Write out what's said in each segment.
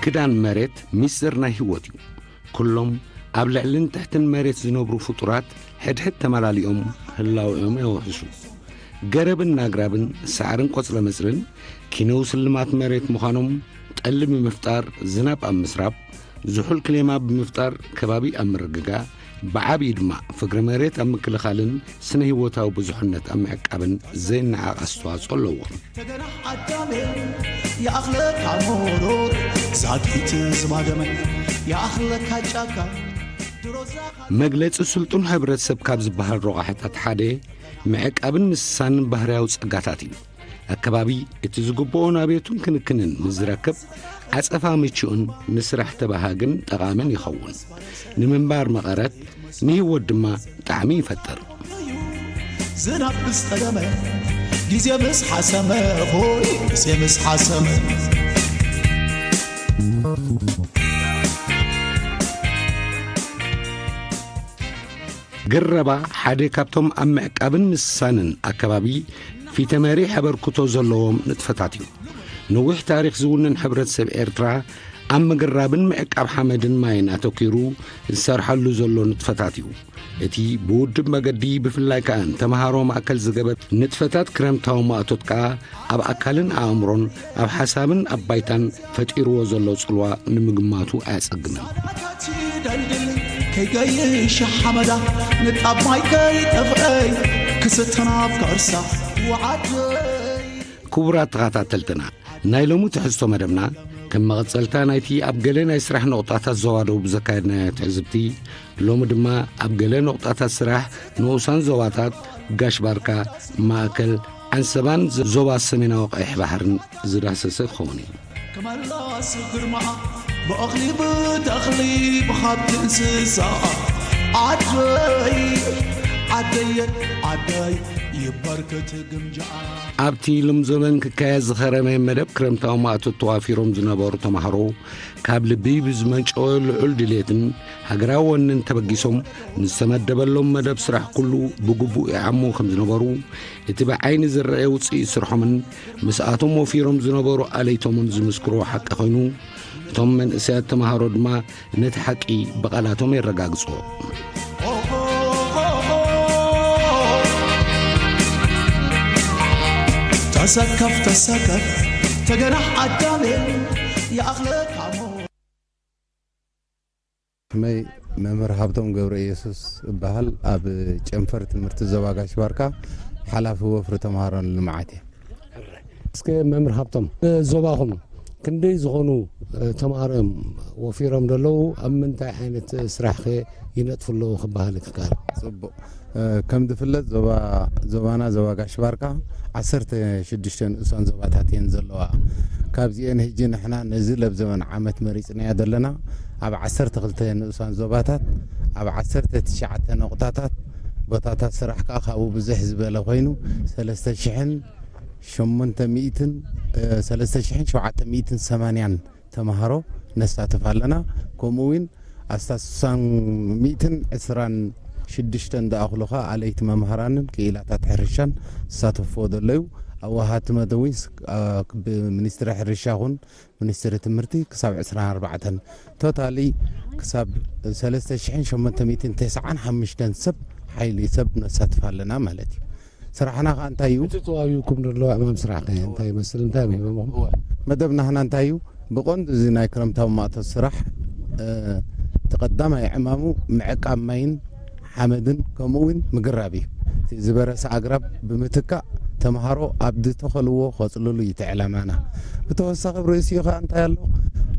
ክዳን መሬት ምስጢር ናይ ህይወት እዩ። ኩሎም ኣብ ልዕልን ትሕትን መሬት ዝነብሩ ፍጡራት ሕድሕድ ተመላሊኦም ህላውኦም የውሕሱ። ገረብን ኣግራብን ሳዕርን ቆጽለ መጽልን ኪነው ስልማት መሬት ምዃኖም፣ ጠሊ ብምፍጣር ዝናብ ኣብ ምስራብ፣ ዝሑል ክሌማ ብምፍጣር ከባቢ ኣብ ምርግጋእ፣ ብዓብዪ ድማ ፍግረ መሬት ኣብ ምክልኻልን ስነ ህይወታዊ ብዙሕነት ኣብ ምዕቃብን ዘይነዓቕ ኣስተዋጽኦ ኣለዎም። ተገናሕ ኣዳሜ ይኣኽለካ ሞሮር ዛጊት ዝማደመ ይኣኽለካ ጫካ ድሮ ዛኻ መግለጺ ስልጡን ሕብረተሰብ ካብ ዝበሃል ረቋሕታት ሓደ ምዕቃብን ምስሳንን ባህርያዊ ጸጋታት እዩ። ኣከባቢ እቲ ዝግብኦ ናብየቱን ክንክንን ምስ ዝረክብ፣ ዓጸፋ ምቹእን ንስራሕ ተባሃግን ጠቓምን ይኸውን። ንምንባር መቐረት፣ ንህይወት ድማ ጣዕሚ ይፈጥር። ዝናብ ምስ ጠለመ፣ ግዜ ምስ ሓሰመ፣ ሆይ ግዜ ምስ ሓሰመ። ግረባ ሓደ ካብቶም ኣብ ምዕቃብን ምስሳንን ኣከባቢ ፊተመሪሕ ኣበርክቶ ዘለዎም ንጥፈታት እዩ። ነዊሕ ታሪኽ ዝውንን ሕብረተሰብ ኤርትራ ኣብ ምግራብን ምዕቃብ ሓመድን ማይን ኣተኲሩ ዝሰርሓሉ ዘሎ ንጥፈታት እዩ። እቲ ብውድብ መገዲ ብፍላይ ከኣ ንተምሃሮ ማእከል ዝገበር ንጥፈታት ክረምታዊ ማእቶት ከኣ ኣብ ኣካልን ኣእምሮን ኣብ ሓሳብን ኣብ ባይታን ፈጢርዎ ዘሎ ጽልዋ ንምግማቱ ኣያጸግምን። ደልድል ከይገይሽ ሓመዳ ንጣብ ማይ ከይጠፍአይ ክስተ ናብ ከርሳ ወዓደይ። ክቡራት ተኸታተልትና፣ ናይ ሎሚ ትሕዝቶ መደብና ከም መቐጸልታ ናይቲ ኣብ ገለ ናይ ስራሕ ነቑጣታት ዞባ ደቡብ ዘካየድናዮ ትዕዝብቲ፣ ሎሚ ድማ ኣብ ገለ ነቑጣታት ስራሕ ንኡሳን ዞባታት ጋሽ ባርካ፣ ማእከል፣ ዓንሰባን ዞባ ሰሜናዊ ቀይሕ ባሕርን ዝዳሰሰ ክኸውን እዩ። ክመላስ ግርማኣ ብእኽሊ ብተኽሊ ብሃብቲ እንስሳ ዓደይ ዓደየ ዓደይ ይበርክት ግምጃኣ። ኣብቲ ሎም ዘበን ክካየድ ዝኸረመ መደብ ክረምታዊ ማእቶት ተዋፊሮም ዝነበሩ ተማሃሮ ካብ ልቢ ብዝመንጨወ ልዑል ድሌትን ሃገራዊ ወንን ተበጊሶም ንዝተመደበሎም መደብ ስራሕ ኩሉ ብግቡእ ይዓሙ ከም ዝነበሩ እቲ ብዓይኒ ዝረኣየ ውጽኢት ስርሖምን ምስኣቶም ወፊሮም ዝነበሩ ኣለይቶምን ዝምስክርዎ ሓቂ ኮይኑ፣ እቶም መንእሰያት ተማሃሮ ድማ ነቲ ሓቂ ብቓላቶም የረጋግጽዎ። ተሰከፍ ተሰከፍ ተገናሕ ኣዳሜ ይኣኽለካ ሞ። ስመይ መምህር ሃብቶም ገብረ ኢየሱስ እበሃል። ኣብ ጨንፈር ትምህርቲ ዞባ ጋሽ ባርካ ሓላፊ ወፍሪ ተምሃሮን ልምዓት እየ። እስከ መምህር ሃብቶም፣ ዞባኹም ክንደይ ዝኾኑ ተምሃሮ እዮም ወፊሮም ዘለዉ? ኣብ ምንታይ ዓይነት ስራሕ ከ ይነጥፉ ኣለዉ ክበሃል ይከኣል? ጽቡቕ። ከም ዝፍለጥ ዞባ፣ ዞባና ዞባ ጋሽ ባርካ ዓሰርተ ሽዱሽተ ንኡሳን ዞባታት እየን ዘለዋ። ካብዚኤን ሕጂ ንሕና ነዚ ለብዘበን ዓመት መሪጽናዮ ዘለና ኣብ ዓሰርተ ክልተ ንኡሳን ዞባታት ኣብ ዓሰርተ ትሽዓተ ነቑጣታት ቦታታት ስራሕ ከኣ ካብኡ ብዝሕ ዝበለ ኮይኑ ሰለስተ ሽሕን ሸሞንተ ሚእትን፣ እ፣ ሰለስተ ሽሕን ሸውዓተ ሚእትን ሰማንያን ተምሃሮ ነሳትፍ ኣለና። ከምኡ እውን ኣስታት ስሳን ሚእትን ዕስራን ሽዱሽተን ዝኣኽሉ ኸኣ ኣለይቲ መምሃራንን ክኢላታት ሕርሻን ዝሳተፍዎ ዘለዩ። ኣዋሃድቲ መደዊን ስ-፣ ኣ፣ ብሚኒስትሪ ሕርሻ ኹን ሚኒስትሪ ትምህርቲ ክሳብ ዕስራን ኣርባዕተን፣ ቶታሊ ክሳብ ሰለስተ ሽሕን ሸሞንተ ሚእትን ተስዓን ሓሙሽተን ሰብ ሓይሊ ሰብ ነሳትፍ ኣለና ማለት እዩ። ስራሕና ኸኣ እንታይ እዩ? እቲ ተዋሂብኩም ዘሎ ዕማም ስራሕ ከ እንታይ ይመስል? እንታይ እዮም ሂቦምኹም? እወ፣ መደብ ናህና እንታይ እዩ? ብቐንዱ እዚ ናይ ክረምታዊ ማእቶት ስራሕ፣ እ፣ እቲ ቀዳማይ ዕማሙ ምዕቃብ ማይን ሓመድን ከምኡ እውን ምግራብ እዩ። እቲ ዝበረሰ ኣግራብ ብምትካእ ተምሃሮ ኣብ ዝተኸልዎ ከጽልሉ እዩ እቲ ዕላማና። ብተወሳኺ ኣብ ርእሲኡ ኸኣ እንታይ ኣሎ?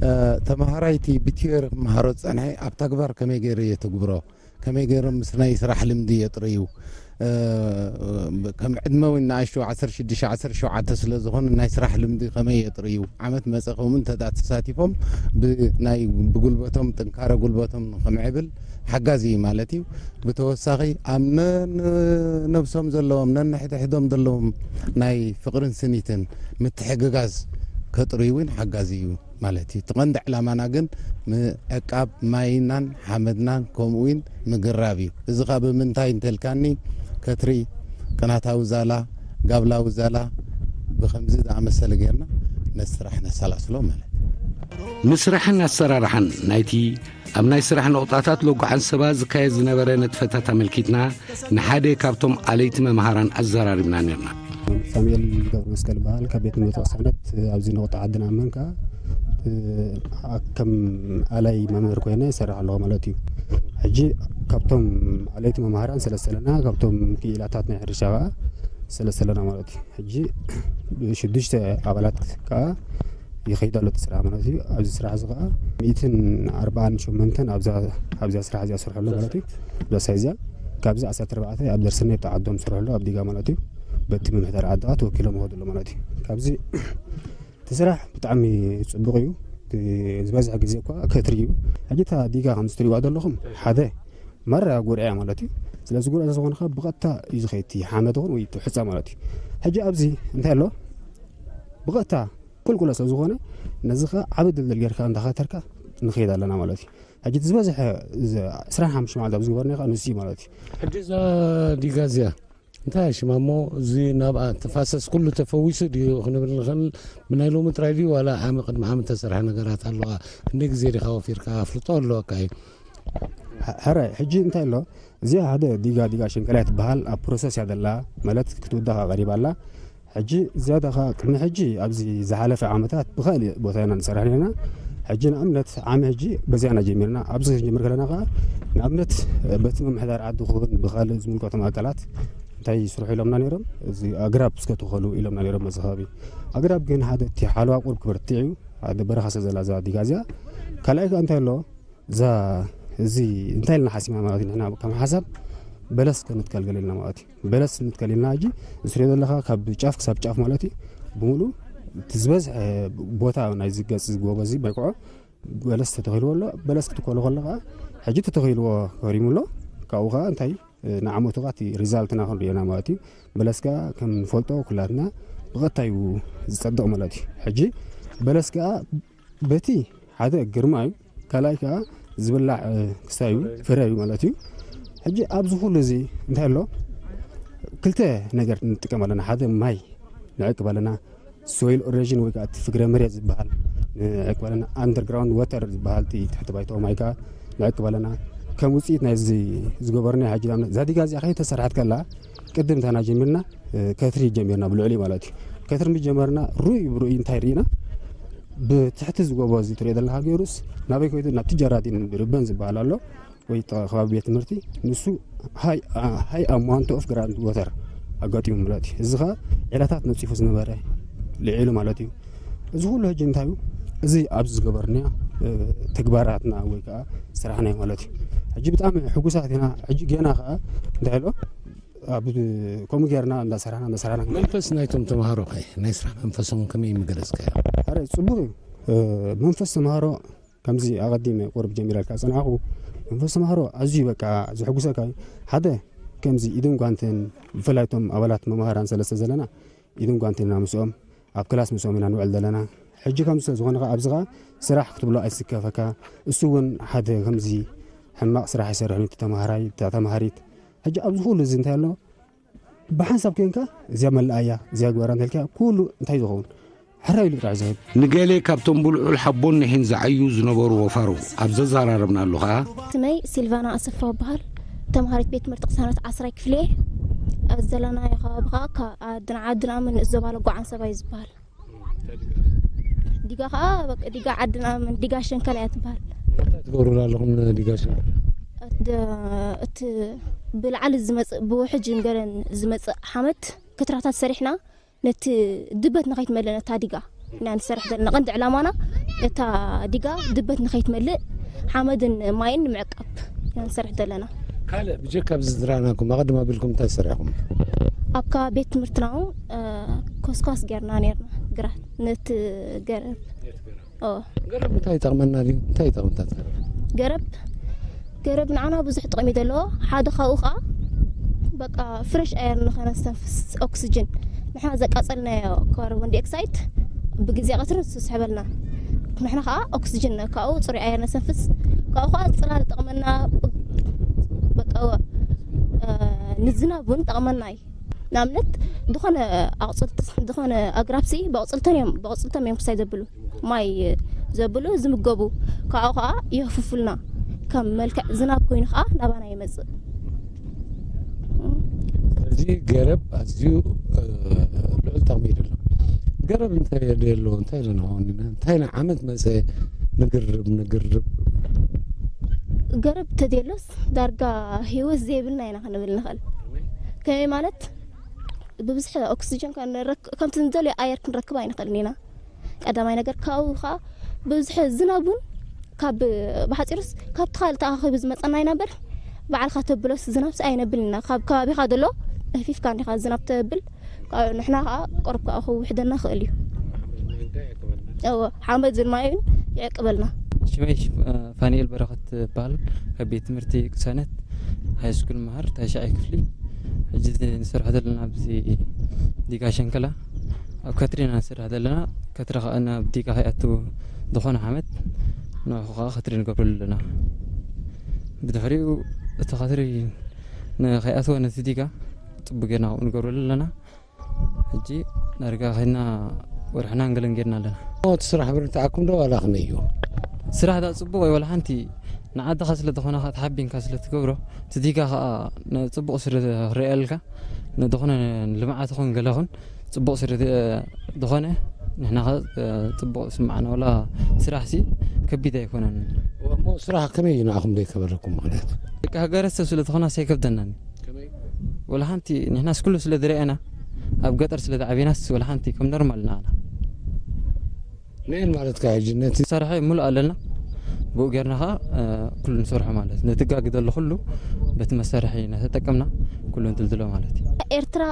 እ፣ ተምሃራይ እቲ ብቲዮሪ ክመሃሮ ዝጸንሐ ኣብ ተግባር ከመይ ገይሩ የተግብሮ? ከመይ ገይሮም ምስ ናይ ስራሕ ልምዲ የጥርዩ? እ፣ ከም ዕድመ እውን ንኣሽቱ ዓሰርተ ሽዱሽተ ዓሰርተ ሸውዓተ ስለ ዝኾኑ ናይ ስራሕ ልምዲ ከመይ የጥርዩ? ዓመት መጸ ከምኡ እንተ ደኣ ተሳቲፎም ብናይ፣ ብጉልበቶም፣ ጥንካረ ጉልበቶም ከምዕብል ሓጋዚ እዩ ማለት እዩ። ብተወሳኺ ኣብ ነን-፣ ነብሶም ዘለዎም፣ ነንሕድሕዶም ዘለዎም ናይ ፍቕርን ስኒትን ምትሕግጋዝ ከጥርዩ እውን ሓጋዚ እዩ። ማለት እዩ። እቲ ቀንዲ ዕላማና ግን ምዕቃብ ማይናን ሓመድናን ከምኡ እውን ምግራብ እዩ። እዚ ኸኣ ብምንታይ እንተልካኒ፣ ከትሪ፣ ቅናታዊ ዛላ፣ ጋብላዊ ዛላ፣ ብኸምዚ ዝኣመሰለ ጌርና ነቲ ስራሕ ነሰላስሎ ማለት እዩ። ምስራሕን ኣሰራርሓን ናይቲ ኣብ ናይ ስራሕ ነቑጣታት ሎጓዓን ሰባ ዝካየድ ዝነበረ ንጥፈታት ኣመልኪትና ንሓደ ካብቶም ኣለይቲ መምሃራን ኣዘራሪብና ነርና። ሳሙኤል ገብረ መስቀል ይበሃል። ካብ ቤት ትምህርቲ ቅሳነት ኣብዚ ነቑጣ ዓድና ኣመን ከዓ ከም ኣላይ መምህር ኮይነ ይሰርሕ ኣለኹ ማለት እዩ። ሕጂ ካብቶም ኣለይቲ መምሃራን ሰለስተ ኣለና፣ ካብቶም ክኢላታት ናይ ሕርሻ ከዓ ሰለስተ ኣለና ማለት እዩ። ሕጂ ሽዱሽተ ኣባላት ከዓ ይኸይድ ኣሎ እቲ ስራሕ ማለት እዩ። ኣብዚ ስራሕ እዚ ከዓ ሚእትን ኣርባዓን ሸሞንተን ኣብዛ ኣብዛ ስራሕ እዚኣ ዝሰርሑ ኣሎ ማለት እዩ። ኣብዛ ሳይ እዚኣ ካብዚ ዓሰርተ ኣርባዕተ ኣብ ደርሰነ ተዓዶም ዝሰርሑ ኣሎ ኣብ ዲጋ ማለት እዩ። በቲ ምምሕዳር ዓዲ ከዓ ተወኪሎም ይኸዱ ኣሎ ማለት እዩ። ካብዚ እቲ ስራሕ ብጣዕሚ ፅቡቕ እዩ። እቲ ዝበዝሐ ግዜ እኳ ከትሪ እዩ። ሕጂ እታ ዲጋ ከም ዝትሪዋ ዘለኹም ሓደ ማራ ጉርዒ እያ ማለት እዩ። ስለዚ ጉርዒ ዝኾነ ከዓ ብቐጥታ እዩ ዝኸይድ እቲ ሓመድ ይኹን ወይ እቲ ሑፃ ማለት እዩ። ሕጂ ኣብዚ እንታይ ኣሎ ብቐጥታ ቁልቁለ ስለ ዝኾነ ነዚ ከዓ ዓቢ ድልድል ጌርካ እንዳኸተርካ ንኸይድ ኣለና ማለት እዩ። ሕጂ እቲ ዝበዝሐ እዚ ዕስራን ሓሙሽተ መዓልቲ ኣብ ዝገበርና ከዓ ንሱ እዩ ማለት እዩ። ሕጂ እዛ ዲጋ እዚኣ እንታይ ሽማ እሞ እዚ ናብኣ ተፋሰስ ኩሉ ተፈዊሱ ድዩ ክንብል ንኽእል? ብናይ ሎሚ ጥራይ ድዩ ዋላ ዓሚ ቅድሚ ዓሚ ተሰርሐ ነገራት ኣለዋ? ክንደይ ግዜ ዲኻ ወፊርካ ኣፍልጦ ኣለወካ እዩ? ሕረ ሕጂ እንታይ ኣሎ እዚኣ ሓደ ዲጋ ዲጋ ሸንከላይ ትበሃል ኣብ ፕሮሰስ እያ ዘላ ማለት ክትውዳእ ቀሪባ ኣላ። ሕጂ ዝያዳ ኸዓ ቅድሚ ሕጂ ኣብዚ ዝሓለፈ ዓመታት ብኻሊእ ቦታ ኢና ንሰርሕ ነርና። ሕጂ ንኣብነት ዓሚ ሕጂ በዚኣ ኢና ጀሚርና። ኣብዚ ክንጅምር ከለና ኸዓ ንኣብነት በቲ ምምሕዳር ዓዲ ክውን ብኻልእ ዝምልከቶም ኣካላት እንታይ ይስርሑ ኢሎምና ነይሮም? እዚ ኣግራብ እስከ ትኸሉ ኢሎምና ነይሮም። እዚ ከባቢ ኣግራብ ግን ሓደ እቲ ሓለዋ ቁሩብ ክበርትዕ እዩ። ሓደ በረኻ ስለ ዘላ እዛ ዲጋ እዚኣ ካልኣይ ከዓ እንታይ ኣሎ እዛ እዚ እንታይ ኢልና ሓሲብና ማለት እዩ ንሕና ከም ሓሳብ በለስ ክንትከል ገለ ኢልና ማለት እዩ። በለስ ንትከል ኢልና ሕጂ ዝስሪዮ ዘለኻ ካብ ጫፍ ክሳብ ጫፍ ማለት እዩ ብምሉ እቲ ዝበዝሐ ቦታ ናይዚ ገፅ ጎቦ እዚ ባይኮዖ በለስ ተተኺልዎ ኣሎ። በለስ ክትከሎ ከሎ ከዓ ሕጂ ተተኺልዎ ከሪሙ ኣሎ። ካብኡ ከዓ እንታይ ንዓመቱ ከዓ እቲ ሪዛልትና ክንሪኦና ማለት እዩ። በለስ ከዓ ከም ንፈልጦ ኩላትና ብቐጥታ እዩ ዝፀድቕ ማለት እዩ። ሕጂ በለስ ከዓ በቲ ሓደ ግርማ እዩ፣ ካልኣይ ከዓ ዝብላዕ ክስታይ እዩ ፍረ እዩ ማለት እዩ። ሕጂ ኣብዚ ኩሉ እዚ እንታይ ኣሎ ክልተ ነገር ንጥቀም ኣለና። ሓደ ማይ ንዕቅብ ኣለና። ሶይል ኦሬዥን ወይ ከዓ እቲ ፍግረ መሬት ዝበሃል ንዕቅብ ኣለና። ኣንደርግራውንድ ወተር ዝበሃል እቲ ትሕቲ ባይቶ ማይ ከዓ ንዕቅብ ኣለና። ከም ውፅኢት ናይዚ ዝገበርና ሕጂ ዛዲጋ እዚኣ ከይተሰርሐት ከላ ቅድም እንተና ጀሚርና ከትሪ ጀሚርና ብልዕሊ ማለት እዩ። ከትሪ ምስ ጀመርና ርኡይ ብርኡይ እንታይ ርኢና ብትሕቲ ዝጎቦ እዚ ትሪኦ ዘለካ ገይሩስ ናበይ ከይዱ ናብቲ ጀራዲን ርበን ዝበሃል ኣሎ ወይ ከባቢ ቤት ትምህርቲ ንሱ ሃይ ኣማውንት ኦፍ ግራውንድ ወተር ኣጋጢሙ ማለት እዩ። እዚ ከዓ ዒላታት ነፂፉ ዝነበረ ልዒሉ ማለት እዩ። እዚ ኩሉ ሕጂ እንታይ እዩ እዚ ኣብዚ ዝገበርና ተግባራትና ወይ ከዓ ስራሕና ማለት እዩ። ሕጂ ብጣዕሚ ሕጉሳት ኢና። ሕጂ ገና ከዓ እንታይ ኣሎ ኣብ ከምኡ ጌርና እንዳሰራሕና እንዳሰራሕና መንፈስ ናይቶም ተምሃሮ ከ ናይ ስራሕ መንፈሶም ከመይ ምገለጽካዮ? ኣረ ጽቡቕ እዩ። መንፈስ ተምሃሮ ከምዚ ኣቐዲመ ቁሩብ ጀሚረልካ ዝጸናሕኩ መንፈስ ተምሃሮ ኣዝዩ በቃ ዘሕጉሰካ እዩ። ሓደ ከምዚ ኢድን ጓንትን ብፍላይ እቶም ኣባላት መምሃራን ሰለስተ ዘለና ኢድን ጓንትን ኢና ምስኦም ኣብ ክላስ ምስኦም ኢና ንውዕል ዘለና። ሕጂ ከምዚ ስለ ዝኾነ ከዓ ኣብዚ ከዓ ስራሕ ክትብሎ ኣይስከፈካ። እሱ እውን ሓደ ከምዚ ሕማቕ ስራሕ ይሰርሕ እዩ እቲ ተምሃራይ እታ ተምሃሪት። ሕጂ ኣብዚ ኩሉ እዚ እንታይ ኣሎ ብሓንሳብ ኮይንካ እዚኣ መላእያ እዚኣ ግበራ እንተልካ ኩሉ እንታይ ዝኸውን ሕራይ ኢሉ ጥራሕ ዝህብ። ንገሌ ካብቶም ብልዑል ሓቦን ንሒን ዝዓዩ ዝነበሩ ወፋሩ ኣብ ዘዘራረብናሉ ኸኣ ስመይ ሲልቫና ኣሰፋ ይበሃል። ተምሃሪት ቤት ትምህርቲ ቅሳነት ዓስራይ ክፍሊ እየ። ኣብዚ ዘለናዮ ከባቢ ኸኣ ዓድና ዓድና ምን እዞባ ለጓ ዓንሰባ እዩ ዝበሃል። ዲጋ ኸኣ በቃ ዲጋ ዓድና ምን ዲጋ ሸንከላ እያ ትበሃል። እንታይ ትገብሩላ ኣለኹም ንዲጋ ሸንከላ? እቲ ብላዕሊ ዝመጽእ ብውሕጅን ገለን ዝመጽእ ሓመድ ክትራታት ሰሪሕና ነቲ ድበት ንኸይትመልእ ነታ ዲጋ ኢና ንሰርሕ ዘለና። ቀንዲ ዕላማና ነታ ዲጋ ድበት ንኸይትመልእ ሓመድን ማይን ንምዕቃብ ኢና ንሰርሕ ዘለና። ካልእ ብጀካ ኣብዚ ዝረኣናኩም ኣቐድም ኣቢልኩም እንታይ ሰሪሕኩም? ኣብ ከባቢ ቤት ትምህርትና እውን ኮስኳስ ጌርና ኔርና ግራት ነቲ ገረብ። ገረብ እንታይ ይጠቕመና ድዩ? እንታይ ይጠቕምታት ገረብ? ገረብ ገረብ ንዓና ብዙሕ ጥቕሚ ዘለዎ ሓደ ካብኡ ከዓ በቃ ፍረሽ ኣየር ንኸነስተንፍስ ኦክስጅን ንሕና ዘቃጸልናዮ ካርቦን ዲኦክሳይድ ብግዜ ቀትሪ ንሱ ስሕበልና ንሕና ከዓ ኦክስጅን ካብኡ ፅሩይ ኣየር ነስተንፍስ ካብኡ ከዓ ፅላል ጠቕመና በቃ ንዝናብ እውን ጠቕመና እዩ። ንኣብነት ዝኾነ ኣቕፅልቲ ዝኾነ ኣግራብሲ ብቕፅልተን እዮም ብቕፅልቶም እዮም ክሳይ ዘብሉ ማይ ዘብሉ ዝምገቡ ካብኡ ከዓ የህፍፉልና። ከም መልክዕ ዝናብ ኮይኑ ከዓ ናባና ይመፅእ። ስለዚ ገረብ ኣዝዩ ልዑል ጠቕሚ ይደሎ። ገረብ እንታይ የድልዮ እንታይ ኢለና እንታይ ና ዓመት መፀ ንግርብ ንግርብ ገረብ ተደሎስ ዳርጋ ህይወት ዘይብልና ኢና ክንብል ንኽእል። ከመይ ማለት ብብዝሒ ኦክስጅን ከምቲ ንደልዮ ኣየር ክንረክብ ኣይንኽእልን ኢና። ቀዳማይ ነገር ካብኡ ከዓ ብብዝሒ ዝናብ እውን ካብ ብሓፂሩስ ካብቲ ካልእ ተኣኻኺቡ ዝመፀና ኢና እምበር ባዕልካ ተብሎስ ዝናብስ ኣይነብልን ኢና። ካብ ከባቢካ ዘሎ እፊፍካ እንዲካ ዝናብ ተብል ንሕና ከዓ ቆርብ ከዓ ክውሕደና ክእል እዩ። እወ ሓመድን ማይን ይዕቅበልና። ሽመይ ፋኒኤል በረኸት ትበሃል። ካብ ቤት ትምህርቲ ቅሳነት ሃይ ስኩል መሃር ታሽዓይ ክፍሊ። ሕጂ ንሰርሖ ዘለና ኣብዚ ዲጋ ሸንከላ ኣብ ከትሪ ኢና ንሰርሕ ዘለና። ከትሪ ከዓ ናብ ዲጋ ከይኣቱ ዝኾነ ሓመት ንዑ ከዓ ከትሪ ንገብረሉ ኣለና። ብድሕሪኡ እቲ ከትሪ ንኸይኣትወ ነቲ ዲጋ ፅቡቅ ጌርና ከምኡ ንገብረሉ ኣለና። ሕጂ ዳርጋ ከይድና ወርሕና ንገለን ጌርና ኣለና። እቲ ስራሕ ብርትዓኩም ዶ ዋላ ከመይ እዩ? ስራሕ ዳ ፅቡቅ ወይ ዋላ ሓንቲ ንዓድኻ ስለ ዝኾነ ከዓ ተሓቢንካ ስለ ትገብሮ እቲ ዲጋ ከዓ ንፅቡቅ ስለ ክረኣየልካ ንዝኾነ ልምዓት ይኹን ገለ ይኹን ፅቡቅ ስለ ዝኾነ ንሕና ከዓ ፅቡቅ ስማዕና ዋላ ስራሕ ሲ ከቢድ ኣይኮነን። እሞ ስራሕ ከመይ እዩ ንዓኹም ዘይከበደኩም ምክንያት? ደቂ ሃገረሰብ ስለ ዝኾና ኣይከብደናን። ወላ ሓንቲ ንሕናስ ኩሉ ስለ ዝረኣና ኣብ ገጠር ስለ ዝዓበናስ ወላ ሓንቲ ከም ኖርማል ንዓና ንኤን ማለት ከ ሕጂ ነቲ መሳርሒ ሙሉእ ኣለና። ብኡ ጌርና ከዓ ኩሉ ንሰርሖ ማለት ነቲ ጋግ ዘሎ ኩሉ በቲ መሳርሒ እናተጠቀምና ኩሉ ንድልድሎ ማለት እዩ። ኤርትራ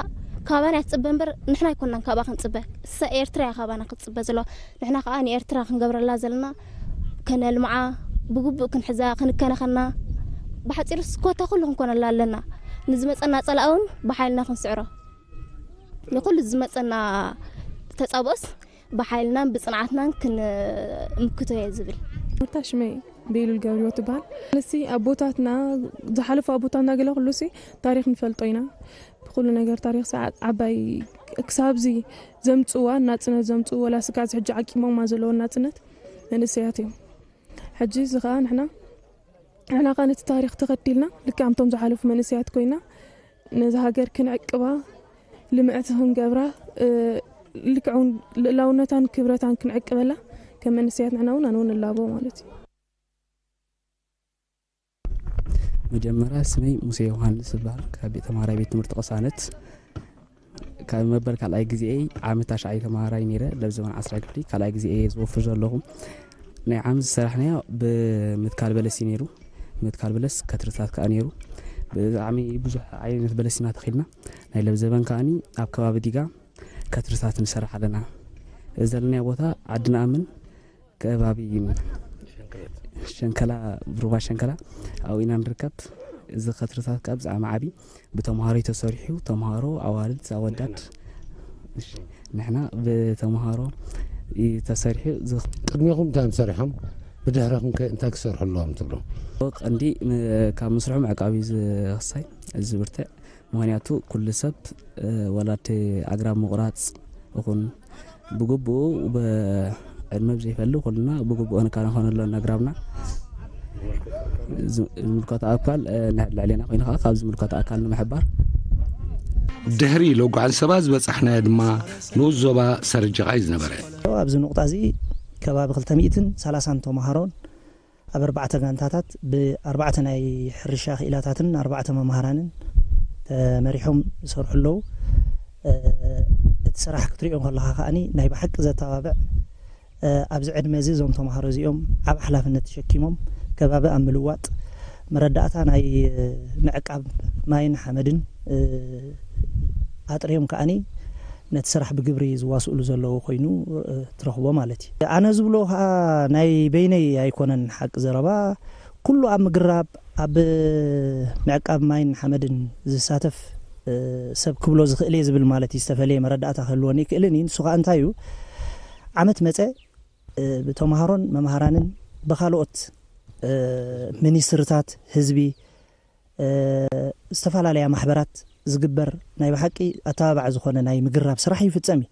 ካባና እያ ትፅበ እምበር ንሕና ኣይኮናን ካብኣ ክንፅበ። እሳ ኤርትራ እያ ካባና ክትፅበ ዘለዋ። ንሕና ከዓ ንኤርትራ ክንገብረላ ዘለና ከነልምዓ ብግቡእ ክንሕዛ ክንከናኸና ብሓፂሩስ ኮታ ኩሉ ክንኮነላ ኣለና። ንዝመፀና ፀላእ እውን ብሓይልና ክንስዕሮ ንኩሉ ዝመፀና ተፃብኦስ ብሓይልናን ብፅንዓትናን ክንምክቶ እየ ዝብል። ሩታ ሽመይ ቤሉል ገብሪዎ ትበሃል። ንሲ ኣቦታትና ዝሓለፉ ኣቦታትና ገለ ኩሉ ሲ ታሪክ ንፈልጦ ኢና። ብኩሉ ነገር ታሪክ ሰዓት ዓባይ ክሳብዚ ዘምፅዋ ናፅነት ዘምፅኡ ወላ ስጋዝ ሕጂ ዓቂሞማ ዘለዉ ናፅነት መንእሰያት እዮም። ሕጂ እዚ ከዓ ንሕና ንሕና ከዓ ነቲ ታሪክ ተኸቲልና ልክዕ ኣምቶም ዝሓለፉ መንእሰያት ኮይና ነዚ ሃገር ክንዕቅባ ልምዕቲ ክንገብራ ልክዕ እውን ልእላውነታን ክብረታን ክንዕቅበላ ከም መንእሰያት ንሕና እውን ኣነ እውን እላቦ ማለት እዩ። መጀመርያ ስመይ ሙሴ ዮሃንስ ይበሃል። ካብ ተማሃራይ ቤት ትምህርቲ ቅሳነት ካብ መበል ካልኣይ ግዜኤይ ዓመት ታሽዓይ ተማሃራይ ነይረ ለብ ዘበን ዓስራይ ክፍሊ ካልኣይ ግዜኤ ዝወፍር ዘለኹ። ናይ ዓመት ዝሰራሕናዮ ብምትካል በለስ እዩ ነይሩ። ምትካል በለስ ከትርታት ከዓ ነይሩ። ብጣዕሚ ብዙሕ ዓይነት በለስ ኢና ተኺልና። ናይ ለብ ዘበን ከዓኒ ኣብ ከባቢ ዲጋ ከትርታት ንሰርሕ ኣለና። እዚ ዘለናዮ ቦታ ዓዲ ንኣምን ከባቢ ሸንከላ ብሩባ ሸንከላ ኣብኡ ኢና ንርከብ። እዚ ከትርታት ከዓ ብዛዕባ ዓቢ ብተምሃሮ እዩ ተሰሪሑ። ተምሃሮ ኣዋልድ ኣወዳድ ንሕና ብተምሃሮ እዩ ተሰሪሑ። ቅድሜኹም እንታይ ሰሪሖም ብድሕረኹም ከ እንታይ ክሰርሑ ኣለዎም ትብሉ? ቀንዲ ካብ ምስርሖም ዕቃብ እዩ ዝኽሳይ እዚ ብርትዕ ምክንያቱ ኩሉ ሰብ ወላድ ኣግራብ ምቑራፅ ይኹን ብግቡኡ ዕድመ ብዘይፈሊ ኩልና ብግቡእ ክንከናኸነሉ ኣግራብና ዝምልከቶ ኣካል ንሕድ ልዕሌና ኮይኑ ከዓ ካብ ዝምልከቶ ኣካል ንምሕባር ድሕሪ ሎጓዕን ሰባ ዝበፃሕናዮ ድማ ንኡስ ዞባ ሰርጅቓ እዩ ዝነበረ። ኣብዚ ንቑጣ እዚ ከባቢ ክልተ ሚእትን ሰላሳን ተምሃሮን ኣብ ኣርባዕተ ጋንታታት ብኣርባዕተ ናይ ሕርሻ ክኢላታትን ኣርባዕተ መምሃራንን ተመሪሖም ይሰርሑ ኣለዉ። እቲ ስራሕ ክትሪኦ ከለኻ ከዓኒ ናይ ብሓቂ ዘተባብዕ ኣብዚ ዕድመ እዚ እዞም ተምሃሮ እዚኦም ዓብ ሓላፍነት ተሸኪሞም ከባቢ ኣብ ምልዋጥ መረዳእታ ናይ ምዕቃብ ማይን ሓመድን ኣጥርዮም ከዓኒ ነቲ ስራሕ ብግብሪ ዝዋስእሉ ዘለዉ ኮይኑ ትረኽቦ ማለት እዩ። ኣነ ዝብሎ ከዓ ናይ በይነይ ኣይኮነን ሓቂ ዘረባ ኩሉ ኣብ ምግራብ ኣብ ምዕቃብ ማይን ሓመድን ዝሳተፍ ሰብ ክብሎ ዝኽእል እየ ዝብል ማለት እዩ። ዝተፈለየ መረዳእታ ክህልወኒ ይክእልን እዩ። ንሱ ከዓ እንታይ እዩ ዓመት መፀ ብተምሃሮን መምሃራንን ብካልኦት ሚኒስትርታት ህዝቢ ዝተፈላለያ ማሕበራት ዝግበር ናይ ብሓቂ ኣተባባዒ ዝኾነ ናይ ምግራብ ስራሕ ይፍፀም እዩ።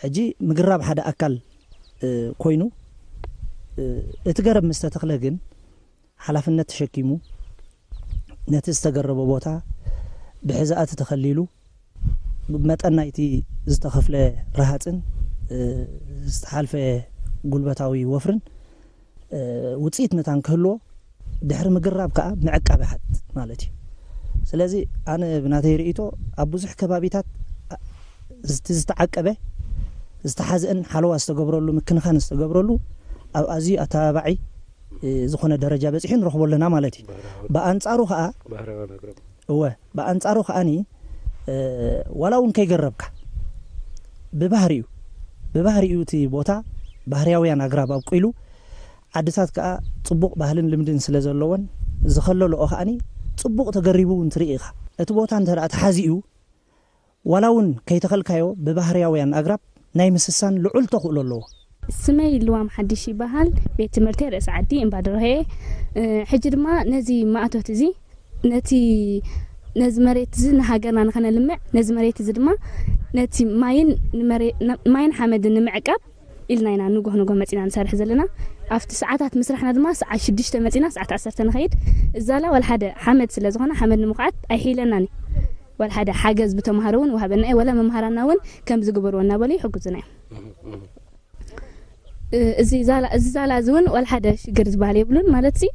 ሕጂ ምግራብ ሓደ ኣካል ኮይኑ እቲ ገረብ ምስ ተተኽለ ግን ሓላፍነት ተሸኪሙ ነቲ ዝተገረበ ቦታ ብሕዛእቲ ተኸሊሉ መጠን ናይቲ ዝተኸፍለ ረሃፅን ዝተሓልፈ ጉልበታዊ ወፍርን ውፅኢት መታን ክህልዎ ድሕሪ ምግራብ ከዓ ምዕቃብ ይሓትት ማለት እዩ። ስለዚ ኣነ ብናተይ ርእይቶ ኣብ ብዙሕ ከባቢታት እቲ ዝተዓቀበ ዝተሓዘእን ሓለዋ ዝተገብረሉ ምክንኻን ዝተገብረሉ ኣብ ኣዝዩ ኣተባባዒ ዝኾነ ደረጃ በፂሑ ንረኽቦ ኣለና ማለት እዩ። ብኣንፃሩ ከዓ እወ ብኣንፃሩ ከዓኒ ዋላ እውን ከይገረብካ ብባህሪኡ ብባህሪኡ እቲ ቦታ ባህርያውያን ኣግራብ ኣብቂሉ ዓድታት ከዓ ፅቡቕ ባህልን ልምድን ስለ ዘለዎን ዝኸለልኦ ከዓኒ ፅቡቕ ተገሪቡ እውን ትርኢ ኢኻ። እቲ ቦታ እንተ ተሓዚኡ ዋላ እውን ከይተኸልካዮ ብባህርያውያን ኣግራብ ናይ ምስሳን ልዑል ተኽእሎ ኣለዎ። ስመይ ልዋም ሓድሽ ይበሃል። ቤት ትምህርቲ ርእሲ ዓዲ እምባደረሄ። ሕጂ ድማ ነዚ ማእቶት እዚ ነቲ ነዚ መሬት እዚ ንሃገርና ንኸነልምዕ ነዚ መሬት እዚ ድማ ነቲ ማይን ማይን ሓመድን ንምዕቃብ ኢልና ኢና ንጎህ ንጎህ መፂና ንሰርሕ ዘለና። ኣብቲ ሰዓታት ምስራሕና ድማ ሰዓት ሽዱሽተ መፂና ሰዓት ዓሰርተ ንኸይድ እዛላ ዋላ ሓደ ሓመድ ስለ ዝኾነ ሓመድ ንምኹዓት ኣይሒለናን እዩ። ዋላ ሓደ ሓገዝ ብተምሃሮ እውን ወሃበና እዩ። ዋላ መምሃራና እውን ከምዚ ግበርዎ እናበሉ ይሕግዙና እዮም። እዚ ዛላ እዚ ዛላ እዚ እውን ዋላ ሓደ ሽግር ዝበሃል የብሉን ማለት ሲ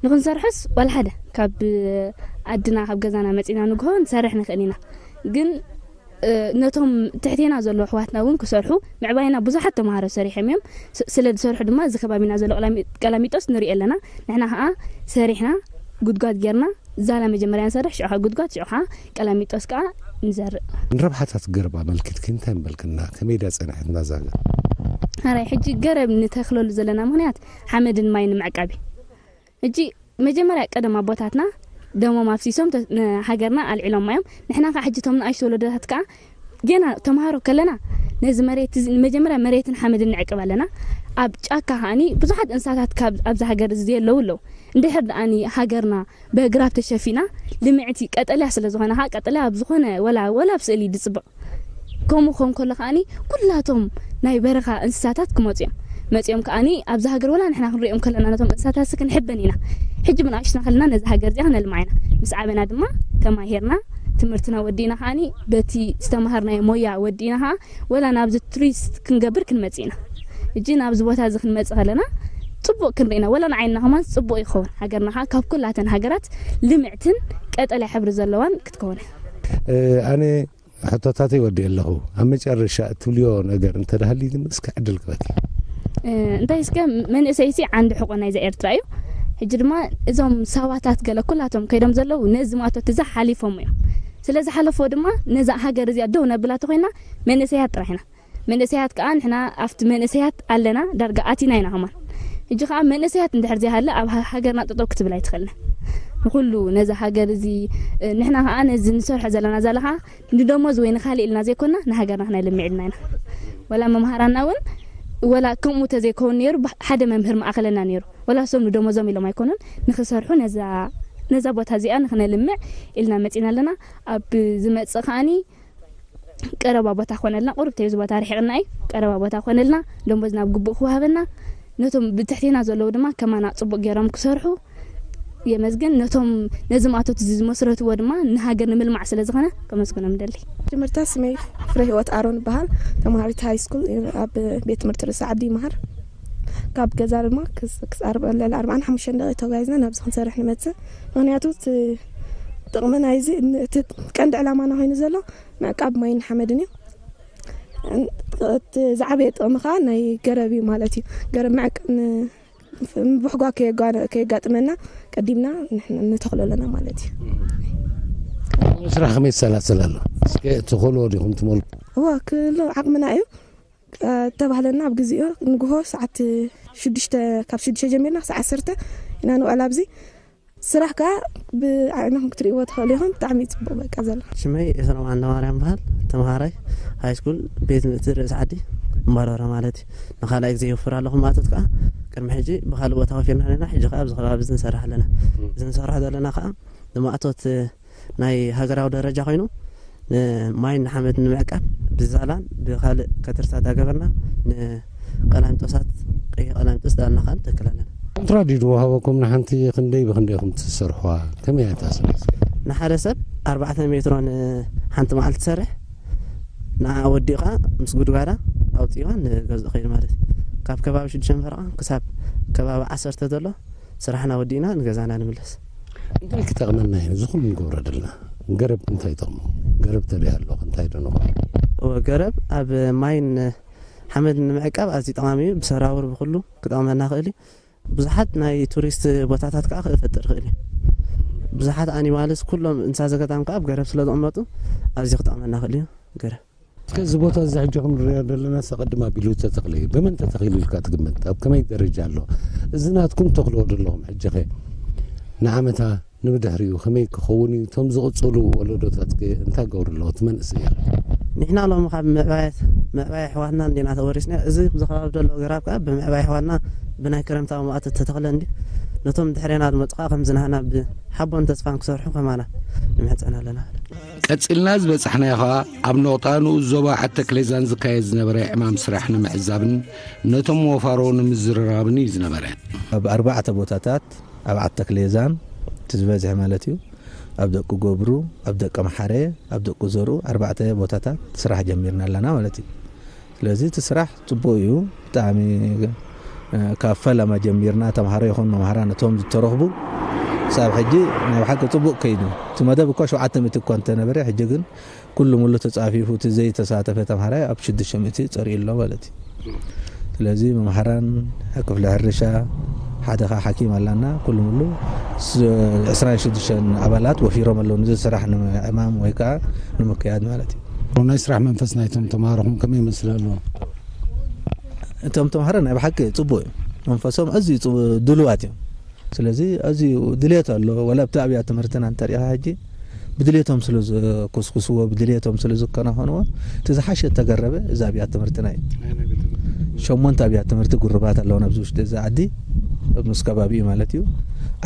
ንክንሰርሖስ ዋላ ሓደ ካብ ኣድና ካብ ገዛና መፂና ንግሆ ንሰርሕ ንኽእል ኢና ግን ነቶም ትሕቴና ዘሎ ኣሕዋትና እውን ክሰርሑ ምዕባይና ብዙሓት ተምሃሮ ሰሪሖም እዮም። ስለ ዝሰርሑ ድማ እዚ ከባቢና ዘሎ ቀላሚጦስ ንሪኦ ኣለና። ንሕና ከዓ ሰሪሕና ጉድጓድ ጌርና ዛላ መጀመርያ ንሰርሕ ሽዑ ከዓ ጉድጓድ ሽዑ ከዓ ቀላሚጦስ ከዓ ንዘርእ። ንረብሓታት ገረብ ኣመልኪትኪ እንታይ ምበልክና? ከመይ ድያ ፀንሐትና እዛ ገረብ? ሓራይ ሕጂ ገረብ ንተኽለሉ ዘለና ምኽንያት ሓመድን ማይ ንምዕቃብ እዩ። ሕጂ መጀመርያ ቀደም ኣቦታትና ደሞም ኣፍሲሶም ሃገርና ኣልዒሎማ እዮም። ንሕና ከዓ ሕጂ እቶም ንኣሽቱ ወለዶታት ከዓ ገና ተምሃሮ ከለና ነዚ መሬት እዚ ንመጀመርያ መሬትን ሓመድን ንዕቅብ ኣለና። ኣብ ጫካ ከዓኒ ብዙሓት እንስሳታት ካብ ኣብዚ ሃገር እዚ ዘየለዉ ኣለዉ። እንድሕር ደኣኒ ሃገርና ብኣግራብ ተሸፊና ልምዕቲ ቀጠልያ ስለ ዝኾነ ከዓ ቀጠልያ ኣብ ዝኾነ ወላ ወላ ኣብ ስእሊ ድፅብቕ ከምኡ ክኸውን ከሎ ከዓኒ ኩላቶም ናይ በረኻ እንስሳታት ክመፁ እዮም። መፂኦም ከዓኒ ኣብዚ ሃገር ወላ ንሕና ክንሪኦም ከለና ነቶም እንስሳታት ክንሕበን ኢና። ሕጂ ብንኣሽትና ከለና ነዚ ሃገር እዚኣ ክነልምዓ ኢና። ምስ ዓበና ድማ ተማሂርና ትምህርትና ወዲእና ከዓኒ በቲ ዝተምሃርናዮ ሞያ ወዲእና ከዓ ወላ ናብዚ ቱሪስት ክንገብር ክንመፅእ ኢና። ሕጂ ናብዚ ቦታ እዚ ክንመፅእ ከለና ፅቡቅ ክንርኢ ኢና። ወላ ንዓይንና ከማን ፅቡቅ ይኸውን። ሃገርና ከዓ ካብ ኩላተን ሃገራት ልምዕትን ቀጠልያ ሕብሪ ዘለዋን ክትከውን እያ። ኣነ ሕቶታተይ ወዲእ ኣለኹ። ኣብ መጨረሻ እትብልዮ ነገር እንተዳህልዩ ግን እስከ ዕድል ክበኪ። እንታይ እስከ መንእሰይሲ ዓንዲ ሕቆ ናይዛ ኤርትራ እዩ። ሕጂ ድማ እዞም ሰባታት ገለ ኩላቶም ከይዶም ዘለዉ ነዚ ማእቶት እዛ ሓሊፎም እዮም። ስለ ዝሓለፍዎ ድማ ነዛ ሃገር እዚኣ ደው ነብላ ተኮይና መንእሰያት ጥራሕ ኢና። መንእሰያት ከዓ ንሕና ኣብቲ መንእሰያት ኣለና ዳርጋ ኣቲና ኢና ከማን። ሕጂ ከዓ መንእሰያት እንድሕር ዘይሃለ ኣብ ሃ- ሃገርና ጠጠው ክትብል ኣይትኽእልን። ንኩሉ ነዚ ሃገር እዚ እ፣ ንሕና ከዓ ነዚ ንሰርሖ ዘለና ዛላ ከዓ ንደሞዝ ወይ ንካሊእ ኢልና ዘይኮና ንሃገርና ክነልምዕ ኢልና ኢና። ወላ መምሃራና እውን ወላ ከምኡ ተዘይከውን ነይሩ ብ- ሓደ መምህር ማእኸለና ነይሩ። ወላ እሶም ንደሞዞም ኢሎም ኣይኮኑን ንክሰርሑ ነዛ ነዛ ቦታ እዚኣ ንክነልምዕ ኢልና መፂና ኣለና። ኣብ ዝመፅእ ከዓኒ ቀረባ ቦታ ክኾነልና ቁሩብ ተይዚ ቦታ ርሒቕና እዩ ቀረባ ቦታ ክኾነልና ደሞዝ ናብ ግቡእ ክወሃበና ነቶም ብትሕቴና ዘለዉ ድማ ከማና ፅቡቅ ገይሮም ክሰርሑ የመስግን ነቶም ነዚ ማእቶት እዚ ዝመስረትዎ ድማ ንሃገር ንምልማዕ ስለ ዝኾነ ከመስግኖም ደሊ። መጀመርታ ስመይ ፍረ ህይወት ኣሮን ይበሃል። ተምሃሪት ሃይ ስኩል ኣብ ቤት ትምህርቲ ርእሲ ዓዲ ይመሃር። ካብ ገዛ ድማ ክሳር ልዕሊ ኣርባዓን ሓሙሽተን ደቂ ተጓይዝና ናብዚ ክንሰርሕ ንመፅእ። ምክንያቱ እቲ ጥቕሚ ናይዚ እቲ ቀንዲ ዕላማና ኮይኑ ዘሎ ምዕቃብ ማይን ሓመድን እዩ። እቲ ዝዓበየ ጥቕሚ ከዓ ናይ ገረብ እዩ ማለት እዩ። ገረብ ምዕቅ ምብሕጓ ከየጋጥመና ቀዲምና ንተኽሎ ኣለና ማለት እዩ። ስራሕ ከመይ ትሰላሰል ኣሎ? እስከ ትኽእልዎ ዲኹም ትመልኩ? እዋ ክሎ ዓቕምና እዩ። ተባህለና ኣብ ግዜኡ ንግሆ ሰዓት ሽዱሽተ ካብ ሽዱሽተ ጀሚርና ክሳዕ ዓሰርተ ኢና ንውዕል ኣብዚ። ስራሕ ከዓ ብዓይንኹም ክትርእይዎ ትኽእሉ ኢኹም። ብጣዕሚ እዩ ፅቡቕ በቃ ዘሎ። ሽመይ ኤፍረም ዓንደማርያም በሃል። ተምሃራይ ሃይስኩል ቤት ትምህርቲ ርእሲ ዓዲ እምባዶረ ማለት እዩ። ንኻልኣይ ግዜ ይወፍር ኣለኹ ማእቶት ከዓ ቅድሚ ሕጂ ብኻልእ ቦታ ወፊርና ነና ሕጂ ከዓ ኣብዚ ከባቢ እዚ ንሰርሕ ኣለና። እዚ ንሰርሖ ዘለና ከዓ ንማእቶት ናይ ሃገራዊ ደረጃ ኮይኑ ንማይን ንሓመድ ንምዕቃብ ብዛላን ብካልእ ከትርሳ ዳገበርና ንቀላሚጦሳት ቀላሚጦስ ዳና ኻን ተክል ኣለና። ኮንትራት ድዩ ዝወሃበኩም ንሓንቲ? ክንደይ ብክንደይ ኢኹም ትሰርሑዋ? ከመይ እያ እታ ስራሕ? ንሓደ ሰብ ኣርባዕተ ሜትሮ ንሓንቲ መዓልቲ ትሰርሕ። ንዓ ወዲእኻ ምስ ጉድጓዳ ኣውፂእዋ ንገዝኡ ኸይድ ማለት እዩ። ካብ ከባቢ ሽዱሽተ ፈረቓ ክሳብ ከባቢ ዓሰርተ ዘሎ ስራሕና ወዲእና ንገዛና ንምለስ። እንታይ ክጠቕመና እዩ እዚ ኩሉ ንገብሮ ዘለና? ገረብ እንታይ ይጠቕሙ? ገረብ ተለይ ኣሎ እንታይ ዶ ንኾ? እወ፣ ገረብ ኣብ ማይን ሓመድ ንምዕቃብ ኣዝዩ ጠቓሚ እዩ። ብሰራውር ብኹሉ ክጠቕመና ይኽእል እዩ። ብዙሓት ናይ ቱሪስት ቦታታት ከዓ ክፈጥር ይኽእል እዩ። ብዙሓት ኣኒማልስ ኩሎም እንስሳ ዘገዳም ከዓ ኣብ ገረብ ስለ ዝቕመጡ ኣዝዩ ክጠቕመና ይኽእል እዩ ገረብ። እስከ እዚ ቦታ እዚ ሕጂ ክንሪኦ ዘለና ኣቐድም ኣቢሉ ዝተተኽለ እዩ። ብመን ተተኺሉ ኢልካ ትግምት? ኣብ ከመይ ደረጃ ኣሎ? እዚ ናትኩም ተኽልዎ ዘለኹም ሕጂ ኸ ንዓመታ ንብድሕሪኡ ከመይ ክኸውን እዩ? እቶም ዝቕጽሉ ወለዶታት ከ እንታይ ክገብሩ ኣለዎ? እቲ መንእሰይ ንሕና ሎም ካብ ምዕባያት ምዕባይ ኣሕዋትና እንዲና ተወሪስና። እዚ ኣብዚ ከባቢ ዘሎ ገራብ ከዓ ብምዕባይ ኣሕዋትና ብናይ ክረምታዊ መዋእቲ ተተኽለ እንዲ ነቶም ድሕሬና ዝመፁ ከዓ ከምዚ ናህና ብሓቦን ተስፋን ክሰርሑ ከማና ንምሕፀን ኣለና። ቀጺልና ዝበጻሕናዮ ኸኣ ኣብ ኖቕጣ ንኡስ ዞባ ዓዲ ተክሌዛን ዝካየድ ዝነበረ ዕማም ስራሕ ንምዕዛብን ነቶም ወፋሮ ንምዝርራብን እዩ ዝነበረ። ኣብ ኣርባዕተ ቦታታት ኣብ ዓዲ ተክሌዛን እቲ ዝበዝሐ ማለት እዩ፣ ኣብ ደቂ ገብሩ፣ ኣብ ደቂ ኣምሓረ፣ ኣብ ደቂ ዘርኡ ኣርባዕተ ቦታታት ስራሕ ጀሚርና ኣለና ማለት እዩ። ስለዚ እቲ ስራሕ ጽቡቕ እዩ። ብጣዕሚ ካብ ፈለማ ጀሚርና ተምሃሮ ይኹን መምሃራን እቶም ዝተረኽቡ ክሳብ ሕጂ ናይ ብሓቂ ጽቡቕ ከይዱ። እቲ መደብ እኳ ሸውዓተ ሚእቲ እኳ እንተነበረ ሕጂ ግን ኩሉ ሙሉ ተጻፊፉ እቲ ዘይተሳተፈ ተምሃራይ ኣብ ሽዱሽተ ሚእቲ ጸሪኡ ኣሎ ማለት እዩ። ስለዚ መምሃራን፣ ክፍሊ ሕርሻ፣ ሓደ ኸዓ ሓኪም ኣላና። ኩሉ ሙሉ ስ- ዕስራን ሽዱሽተን ኣባላት ወፊሮም ኣለዉ ነዚ ስራሕ ንምዕማም ወይ ከዓ ንምክያድ ማለት እዩ። ናይ ስራሕ መንፈስ ናይቶም ተምሃሮኹም ከመይ ይመስል ኣሎ? እቶም ተምሃሮ ናይ ብሓቂ ጽቡቕ እዩ። መንፈሶም ኣዝዩ ጽቡቕ ድሉዋት እዮም። ስለዚ ኣዝዩ ድሌት ኣሎ። ወላ ኣብቲ ኣብያተ ትምህርትና እንተሪኢኻ ሕጂ ብድሌቶም ስለ ዘኮስኩስዎ፣ ብድሌቶም ስለ ዝከናኸንዎ፣ እቲ ዝሓሸ እተገረበ እዚ ኣብያተ ትምህርትና እዩ። ሸሞንተ ኣብያተ ትምህርቲ ጉርባት ኣለዎ ኣብዚ ውሽጢ እዚ ዓዲ፣ ኣብ ንስ ከባቢኡ ማለት እዩ።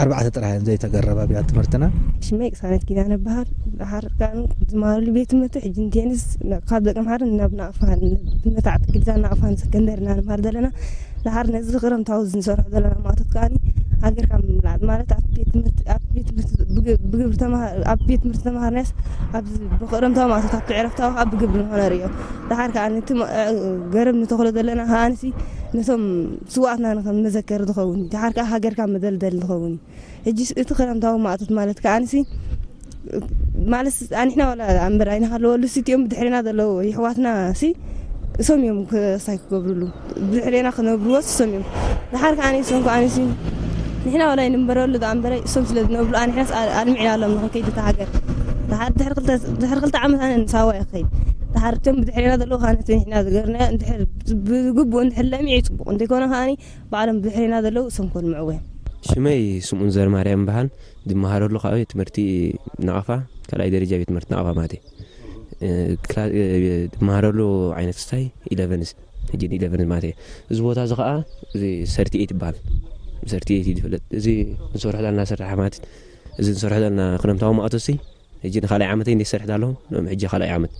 ኣርባዕተ ጥራሕ እየን ዘይተገረባ ኣብያተ ትምህርትና። ሽመይ ቅሳነት ኪዳነ እበሃል። ድሓር ከኣ ዝመሃረሉ ቤት ትምህርቲ ሕጂ ንቴኒስ ካብ ደቂ ኣምሓረ ናብ ናቕፋን፣ ብመታዕቲ ግልዛ ናቕፋን ሰከንደሪ ኢና ንመሃር ዘለና። ድሓር ነዚ ክረምታዊ እዚ ንሰርሖ ዘለና ማእቶት ከኣኒ ሃገርካ ምምላጥ ማለት ኣብ ቤት ትምህርቲ፣ ኣብ ቤት ትምህርቲ ብግ- ብግብሪ ተማሃ- ኣብ ቤት ትምህርቲ ተማሃርናስ ኣብዚ ብክረምታዊ ማእቶት ኣብቲ ዕረፍታዊ ከዓ ብግብሪ ንኸነርእዮ። ድሓር ከኣኒ እቲ ማ- ገረብ ንተኽሎ ዘለና ከኣንሲ ነቶም ስዋኣትና ንኸም መዘከሪ ዝኸውን፣ ድሓር ከዓ ሃገርካ መደልደሊ ዝኸውን እዩ። ሕጂ እቲ ክረምታዊ ማእቶት ማለት ከኣንሲ ማለት ኣንሕና ዋላ ኣንበር ኣይንሃለወሉ ሲ እቲኦም ብድሕሬና ዘለዉ ይሕዋትና ሲ እሶም እዮም ክሳይ ክገብርሉ ብድሕሬና ክነብርዎ እሶም እዮም። ድሓር ከኣኒ እሶም ከኣኒ ሲ ንሕና ዋላ ኣይንንበረሉ ዳ ኣንበረ እሶም ስለ ዝነብሩ ኣንሕናስ ኣልሚዕና ኣሎም ንኽንከይድ እታ ሃገር ድሓር ድሕሪ ክልተ ድሕሪ ክልተ ዓመት ኣነ ንሳዋ ይኸይድ ድሓር እቶም ብድሕሬና ዘለዉ ከኣኒ ንሕና ዝገርና እንድሕር ብግቡእ እንድሕር ለሚዑ ይፅቡቕ እንተይኮነ ከኣኒ ባዕሎም ብድሕሬና ዘለዉ እሶም ከልምዕዎ እዮም። ሽመይ ስምኡን ዘርማርያም ይበሃል። ዝመሃረሉ ከዓ ቤት ትምህርቲ ናቕፋ፣ ካልኣይ ደረጃ ቤት ትምህርቲ ናቕፋ ማለት እዩ። እ፣ ክላ- እ፣ ዝመሃረሉ ዓይነት ስታይ ኢለቨንስ፣ ሕጂ ኢለቨንስ ማለት እዩ። እዚ ቦታ እዚ ከዓ እዚ ሰርቲ ኤይት ይበሃል። ሰርቲ ኤይት እዩ ዝፍለጥ። እዚ ንሰርሖ ዘለና ስራሕ ማለት እዚ ንሰርሖ ዘለና ክረምታዊ ማእቶሲ ሕጂ ንኻልኣይ ዓመተይ እንደ ዝሰርሕ ኣለኹ። ሎም ሕጂ ካልኣይ ዓመት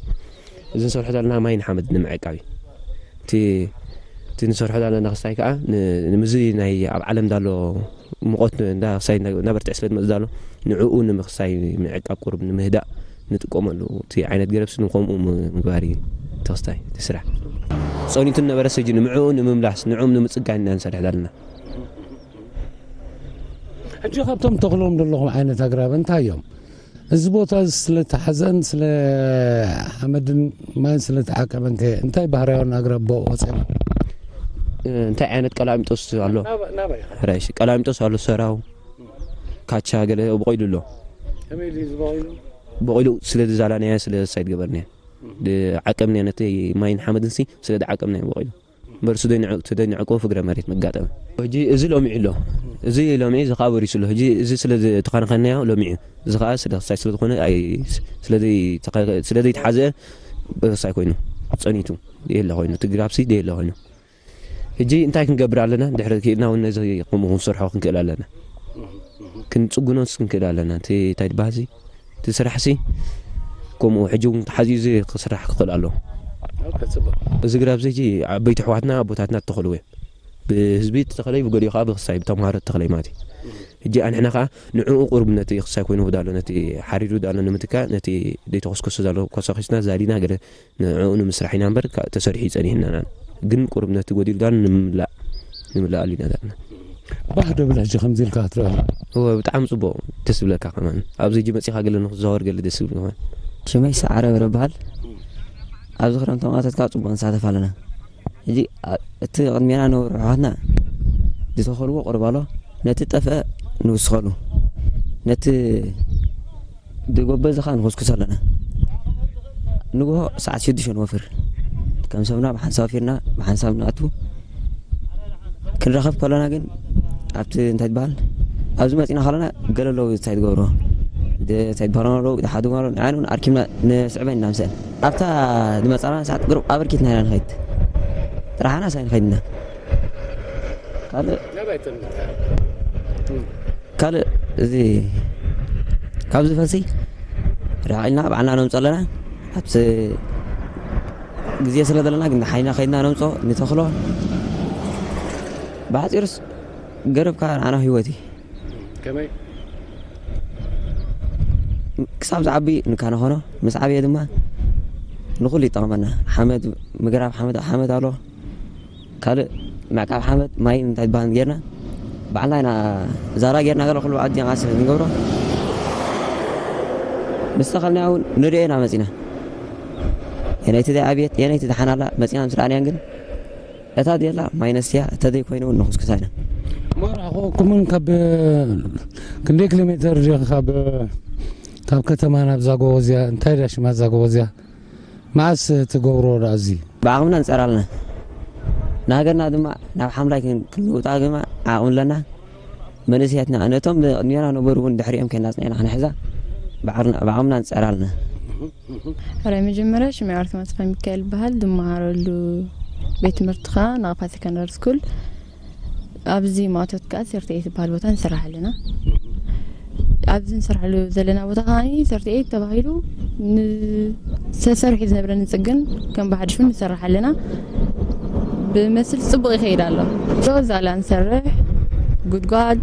እዚ ንሰርሖ ዘለና ማይ ንሓመድ ንምዕቃብ እዩ። እቲ እቲ ንሰርሖ ዘለና ክስታይ ከዓ ን- ንምዚ ናይ ኣብ ዓለም ዳሎ ሙቐት እንዳ ክሳይ እንዳ- እንዳበርትዕ ስለ ዝመፅ ዳሎ ንዕኡ ንምክሳይ ምዕቃብ ቁሩብ ንምህዳእ ንጥቀመሉ እቲ ዓይነት ገረብሲ ንከምኡ ም- ምግባር እዩ። እቲ ክስታይ እቲ ስራሕ ፀኒቱ ነበረ ሰጂ ንምዕኡ ንምምላስ ንዕኡም ንምፅጋን ኢና ንሰርሕ ዘለና። ሕጂ ካብቶም ተኽሎም ዘለኹም ዓይነት ኣግራብ እንታይ እዮም? እዚ ቦታ እዚ ስለ ተሓዘን ስለ ሓመድን ማይን ስለ ተዓቀበን ከ እንታይ ባህርያውን ኣግራብ ቦ ወፅኦም? እንታይ ዓይነት ቀላሚጦስ ኣሎ? ናባይ ኸ? ራይሽ ቀላሚጦስ ኣሎ፣ ሰራው፣ ካቻ ገለ በቆይሉ ኣሎ። ከመይ ኢሉ እዩ ዝበቂሉ? በቆይሉ ስለ ዝዛላናዮ ስለ ሳይድ ገበርናዮ ዓቀብናዮ ነቲ ማይን ሓመድን ሲ ስለ ዝዓቀብናዮ በቆይሉ። በርሱ ደንዕቆ ፍግረ መሬት መጋጠመ። ሕጂ እዚ ሎሚዑ ኣሎ። እዚ ሎሚዑ እዚ ከዓ በሪሱ ኣሎ። ሕጂ እዚ ስለ ዝተኸናኸናዮ ሎሚዑ እዚ ከዓ ስለ ክሳይ ስለ ዝኾነ ኣይ- ስለ ዘይተኸ- ስለ ዘይተሓዘ በሳይ ኮይኑ ፀኒቱ የለ ኮይኑ እቲ ግራብሲ ደየለ ኮይኑ ሕጂ እንታይ ክንገብር ኣለና? ድሕሪ ክኢልና እውን ነዚ ከምኡ ክንሰርሖ ክንክእል ኣለና። ክንጽጉኖስ ክንክእል ኣለና። እቲ እንታይ ዝበሃል እዚ እቲ ስራሕ ሲ ከምኡ ሕጂ እውን ተሓዚኡ እዚ ክስራሕ ክኽእል ኣለዎ። ኦኬ፣ ጽቡቅ። እዚ ግራብ እዚ ሕጂ ዓበይቲ ኣሕዋትና ኣቦታትና እተኸልዎ እዮም። ብህዝቢ ተተኸለይ፣ ብገሊኡ ከዓ ብክሳይ፣ ብተምሃሮ ተተኸለይ ማለት እዩ። ሕጂ ኣንሕና ከዓ ንዕኡ ቁሩብ ነቲ ክሳይ ኮይኑ ውዳሎ፣ ነቲ ሓሪሩ ውዳሎ ንምትካእ፣ ነቲ ዘይተኾስኮሰ ዘሎ ኮሰኺስና ዛዲና ገለ ንዕኡ ንምስራሕ ኢና እምበር፣ ካብ ተሰሪሑ እዩ ጸኒሕና። ግን ቁሩብ ነቲ ጎዲሉ ዳን ንምምላእ፣ ንምልኣሉ ኢና ዳና። ባህ ዶ ብል ሕጂ ከምዚ ኢልካ ክትርኢ? እወ፣ ብጣዕሚ ጽቡቕ፣ ደስ ዝብለካ ከማን። ኣብዚ ሕጂ መጺኻ ገለ ንክትዘዋወር ገለ ደስ ዝብል ከማን። ሽመይ ሰዓረ በረ በሃል። ኣብዚ ክረምቲ ማእቶት ካብ ጽቡቕ ንሳተፍ ኣለና። ሕጂ ኣ-፣ እቲ ቅድሜና ነብሩ ኣሕዋትና ዝተኸልዎ ቁሩብ ኣሎ። ነቲ ጠፍአ ንውስኸሉ። ነቲ ዝጎበዝ ኸኣ ንኹስኩስ ኣለና። ንግሆ ሰዓት ሽዱሽተ ንወፍር። ከም ሰብና ብሓንሳብ ወፊርና፣ ብሓንሳብ ንኣቱ። ክንረኸብ ከለና ግን ኣብቲ እንታይ ትበሃል፣ ኣብዚ መጺና ከለና ገለ ኣለዉ እንታይ ትገብሮ። ደ-፣ እንታይ ትበሃሉ ኣለዉ፣ ድሓድጉ ኣለዉ፣ ንዓና እውን ኣርኪብና ንስዕበን ኢና ምሰን። ኣብታ ዝመጻና ሰዓት ቅሩብ ኣበርኪትና ኢና ንኸይድ። ጥራሕና ሳይ ንኸይድ ኢና። ካልእ ካልእ እዚ ካብዚ ፈልሲ ርሕቕ ኢልና ባዕልና ነምጾ ኣለና። ኣብቲ ግዜ ስለ ዘለና ግን ሓይና ከይድና ነምጾ ንተኽሎ። ብሓጺሩስ ገረብካ ንዓና ህይወት እዩ። ከመይ? ክሳብ ዝዓቢ ንካነኾኖ፣ ምስ ዓብየ ድማ ንኹሉ ይጠቕመና። ሓመድ፣ ምግራብ ሓመድ፣ ሓመድ ኣሎ። ካልእ ምዕቃብ ሓመድ፣ ማይ እንታይ ዝበሃል ጌርና፣ ባዕልና ኢና ዛራ ጌርና ገለ ኩሉ ዓዲ ንቃስ ንገብሮ። ምስ ተኸልናያ እውን ንርእዮ ኢና መጺና። የነይቲ ዘይዓብየት፣ የነይቲ ደሓን ኣላ፣ መጺና ምስ ረኣናያን ግን፣ እታ ደላ ማይ ነስትያ፣ እታ ዘይኮይኑ እውን ንኹስኩሳ ኢና። እሞ ርሕቕኩምን ካብ ክንደይ ኪሎ ሜተር ዲኺ ካብ፣ ካብ ከተማ ናብዛ ጎቦ እዚኣ? እንታይ ድያ ሽማ እዛ ጎቦ እዚኣ? መዓስ ትገብርዎ ደኣ እዚ? ብዓቕምና ንጸር ኣለና። ንሃገርና ድማ ናብ ሓምላይ ክን-፣ ክንልውጣ ድማ ዓቕሚ ኣለና። መንእሰያትና፣ ነቶም ቅድሜና ነበሩ እውን ድሕሪኦም ከይና ጽኒዕና ክንሕዛ ብዓቕምና፣ ብዓቕምና ንጸር ኣለና። ሕራይ መጀመርያ ሽመይ ኣርትማ ተስፋ ሚካኤል ይበሃል። ዝመሃረሉ ቤት ትምህርቲ ኸኣ ናቕፋ ሰከንዳሪ ስኩል። ኣብዚ ማእቶት ከኣ ሰርተኤ ዝበሃል ቦታ ንሰርሕ ኣለና። ኣብዚ ንሰርሐሉ ዘለና ቦታ ከኣ ሰርተኤ ተባሂሉ ን-፣ ተሰሪሑ ዝነበረ ንጽግን ከም ብሓድሽ እውን ንሰርሕ ኣለና። ብመስል ጽቡቕ ይኸይድ ኣሎ። ዶ ዛላ ንሰርሕ፣ ጉድጓድ፣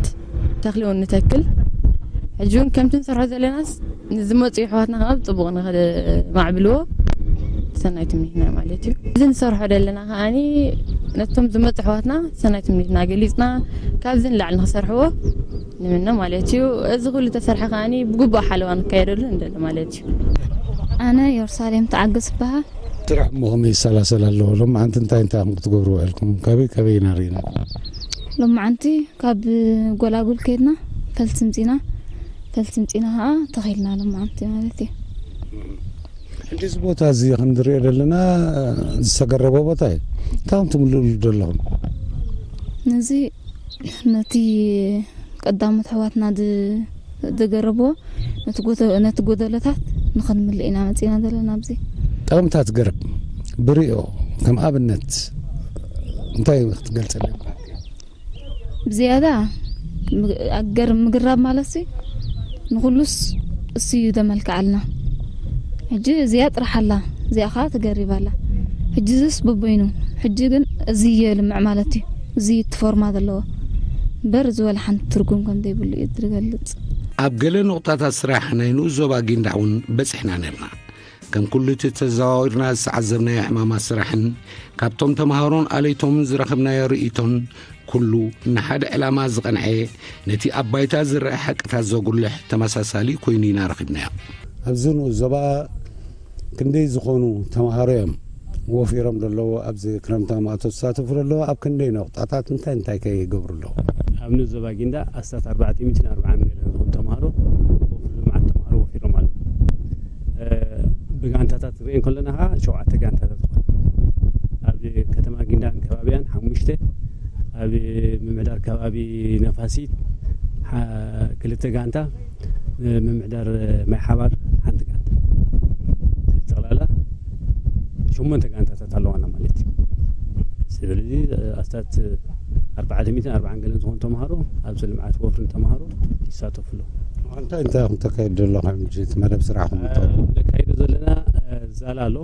ተኽሊ እውን ንተክል። ሕጂ እውን ከምቲ ንሰርሖ ዘለናስ ንዝመጹ የሕዋትና ከኣ ብጽቡቕ ንኸማዕብልዎ ሰናይ ትምኒትና ማለት እዩ። እዚ ንሰርሖ ዘለና ከኣኒ ነቶም ዝመጹ ኣሕዋትና ሰናይ ትምኒትና ገሊጽና ካብዚ ንላዕሊ ንኽሰርሕዎ ንምነ ማለት እዩ። እዚ ኩሉ ተሰርሐ ከኣኒ ብግቡእ ሓለዋ ንካየደሉ ንደሊ ማለት እዩ። ኣነ የሩሳሌም ተዓገስ ይበሃል። ስራሕ እሞ ከመይ ይሰላሰል ኣለዎ? ሎማዓንቲ እንታይ እንታይ ኢኹም ክትገብርዎ ኢልኩም? ካበይ ካበይ ኢና ርኢና? ሎማዓንቲ ካብ ጎላጉል ከይድና ፈልሲ ምጺና፣ ፈልሲ ምጺና ኸዓ ተኸይልና ሎማዓንቲ ማለት እዩ። ሕጂ እዚ ቦታ እዚ ክንድሪኦ ዘለና ዝተገረበ ቦታ እዩ። እንታይ ትምልእሉ ዘለኹም? ነዚ ነቲ ቀዳሞት ኣሕዋትና ዝ-፣ ዝገረብዎ ነቲ ጎተ-፣ ነቲ ጎደሎታት ንኸንምልእ ኢና መጺና ዘለና ኣብዚ። ጠቕምታት ገረብ ብሪኦ ከም ኣብነት እንታይ ክትገልጸልና? ብዝያዳ ምግ-፣ ኣገር-፣ ምግራብ ማለትሲ ንኹሉስ እሱ እዩ ዘመልክዓልና። ሕጂ እዚኣ ጥራሕ ኣላ፣ እዚኣ ኸዓ ትገሪብ ኣላ። ሕጂ እዚስ በበይኑ፣ ሕጂ ግን እዚ እየ ልምዕ ማለት እዩ። እዚ እዩ እቲ ፎርማ ዘለዎ። እምበር እዚ ወላ ሓንቲ ትርጉም ከም ዘይብሉ እዩ ዝገልጽ። ኣብ ገለ ነቑጣታት ስራሕ ናይ ንኡስ ዞባ ጊንዳዕ እውን በጺሕና ነርና። ከም ኩሉ እቲ ተዘዋዊርና ዝተዓዘብናዮ ዕማማት ስራሕን ካብቶም ተምሃሮን ኣለይቶምን ዝረኸብናዮ ርእይቶን ኩሉ ንሓደ ዕላማ ዝቐንዐ፣ ነቲ ኣብ ባይታ ዝረአ ሓቅታት ዘጉልሕ ተመሳሳሊ ኮይኑ ኢና ረኺብናዮ። ኣብዚ ንኡስ ዞባ ክንደይ ዝኾኑ ተምሃሮ እዮም ወፊሮም ዘለዉ? ኣብዚ ክረምታዊ ማእቶ ዝሳተፉ ዘለዉ ኣብ ክንደይ ነቑጣታት እንታይ እንታይ ከ ይገብሩ ኣለዉ? ኣብ ንኡስ ዞባ ጊንዳዕ ኣስታት ኣርባዕተ ሚእትን ኣርባዓን ገለ ዝኾኑ ተምሃሮ ወፍሪ ልምዓት ተምሃሮ ወፊሮም ኣለዉ። እ፣ ብጋንታታት ክንሪኦ እንከለና ኸዓ ሸውዓተ ጋንታታት ዝኾና። ኣብ ከተማ ጊንዳዕን ከባቢያን ሓሙሽተ፣ ኣብ ምምሕዳር ከባቢ ነፋሲት ሓ-፣ ክልተ ጋንታ፣ ምምሕዳር ማይ ሓባር ሓንቲ ጋንታ። ጠቕላላ ሸሞንተ ጋንታታት ኣለዋና ማለት እዩ። ስለዚ ኣስታት ኣርባዕተ ሚእትን ኣርባዓን ገለን ዝኾኑ ተምሃሮ ኣብዚ ልምዓት ወፍርን ተምሃሮ ይሳተፉ ኣለዉ። እንታይ እንታይ ኢኹም ተካይዱ ዘለኹም ሕጂ እቲ መደብ ስራሕኩም? እ፣ ነካይዶ ዘለና፣ እ፣ ዛላ ኣሎ፣